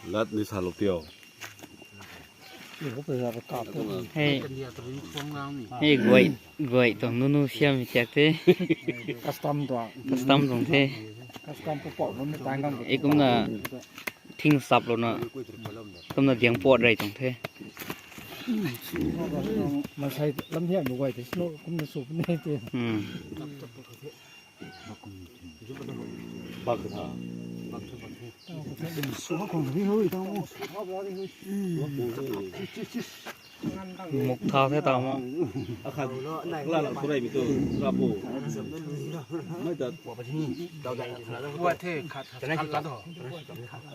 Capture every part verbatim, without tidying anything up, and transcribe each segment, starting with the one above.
Lat ni sa lo tio. He, he guai, guai tong nunu siam mi tiak te. Custom to. Custom tong te. Custom po po lo mi tang kang. E kum na thing sap lo na. Kum na diang po rai tong te. Ma sai lam hiam lo guai te sno kum na sup ne te. Hmm. Bak tha. Muk thau the tau mo. A khan la la surai mi tu rapu. Mai ta. Wa the khat khat la do.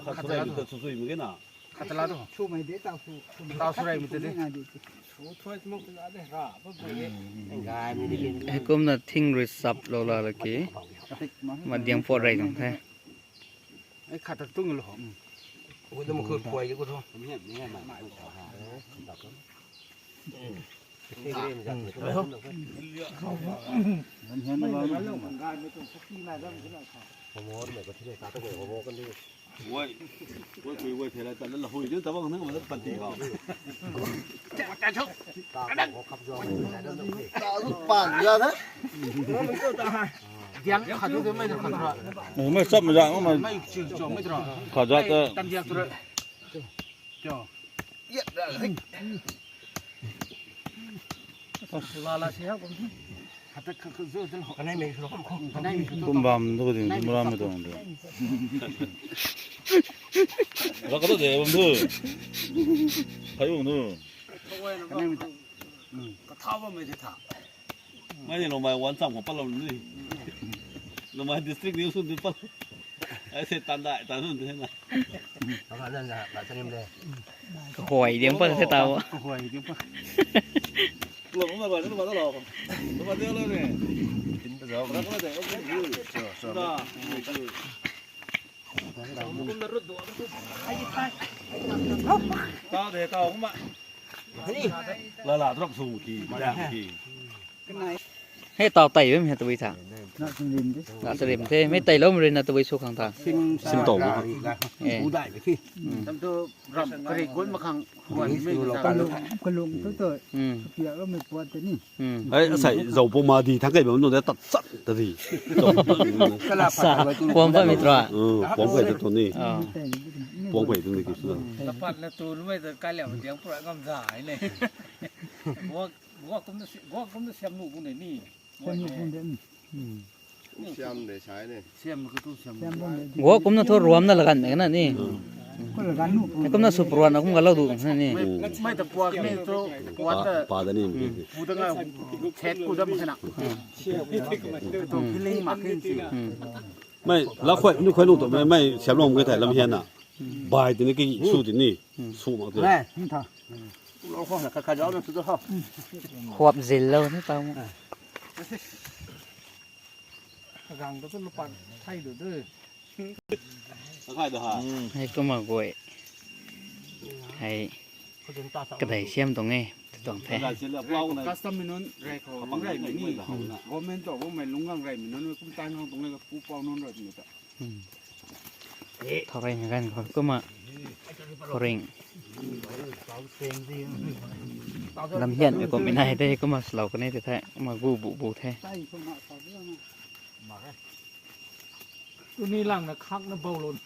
A khan surai mi tu susui mi na. Khatala to. Chu mai de tau su. Tau surai mi te de. Chu thoi mo ku la de ra. Ba bu ye. Ngai mi de. He kum na thing ri sap lo la la ki. Ma diang po rai dong the. Ai khat tung lo. Ku de mo ku poi ku tho. Mi he mi he ma ma. Woi, woi, kui, woi, thela, ta, la, hui, ta, bang, nang, ma, panti, ha. Ta, ta, ta, pan, ya, na. Diang, kha, tu, mai, kha, kha. Mai, sap, ma, ya, ma. Mai, chi, cho, mai, tra. Kha, ja, ta. Tan, diang, tu, ra. Cho. Kum bam tu ding, kum bam tu ding. Ra ka to de bam tu. Kai bam tu. Ka tha ba me tha. Mai ni lo mai wan sam ko pa lo ni. Lo mai district ni sun ni pa. Ai se tan dai tan nun de na. Ka hoi diang pa se tau. Ka hoi diang pa. Lo ma ba lo ma lo. Lo ma de lo ne. Tin ta zo. Lo ma de. So so. Ta de ta ma. La la drop su ki. Ma ki. He tau tai wem he tawai tha. Na sa rim de. Na sa rim the. Me tai lo rim na tawai su khang tha. Sim to. Eh. Tam to ram kare gon ma khang. Wan me ta. Ka lung to to. Hmm. Pia lo me puat te ni. Hmm. Ai sai zau po ma di thang kai ba no da tat sat ta di. Sa. Pom pa mi tra. Hmm. Pom kai to ni. Ah. Pom kai to ni ki su. Ta pat na tu me ta kai le diang pro ngam za ai ne. Wa wa kum na si wa kum na siam nu bu ne ni. Siam nu bu ne. Hmm. Siam de sai ne. Siam ko tu siam. Siam bu ne. Wa kum na tho ruam na la gan me na ni. Ko la gan nu. Kum na su ruam na kum ga lo du na ni. Mai ta puak ni to puak ta. Pa da ni. Pu ta nga chet ku da ma khana. To phi le ma khin si. Mai la khoi ni khoi lu to mai mai siam lo ngai tai lam hian na. Bai ti ni ki su ti ni. Su ma to. Mai, ni ta. Khuap zil lo ni tau. Gang to lu pan thai du de. Khai da ha. Hai ko ma goi. Hai. Ka dai siam tong e. Tong the. Custom mi nun rai kho rai mi ni. Government to bo mai lung gang rai mi nun kum tan hong tong e pu pau nun rai mi ta. Hmm. Thoreng kan ko kuma. Thoreng. Lam hian ko mi nai te kuma slow ko ne te the ma gu bu bu the. Tu ni lang na khak na bau lon.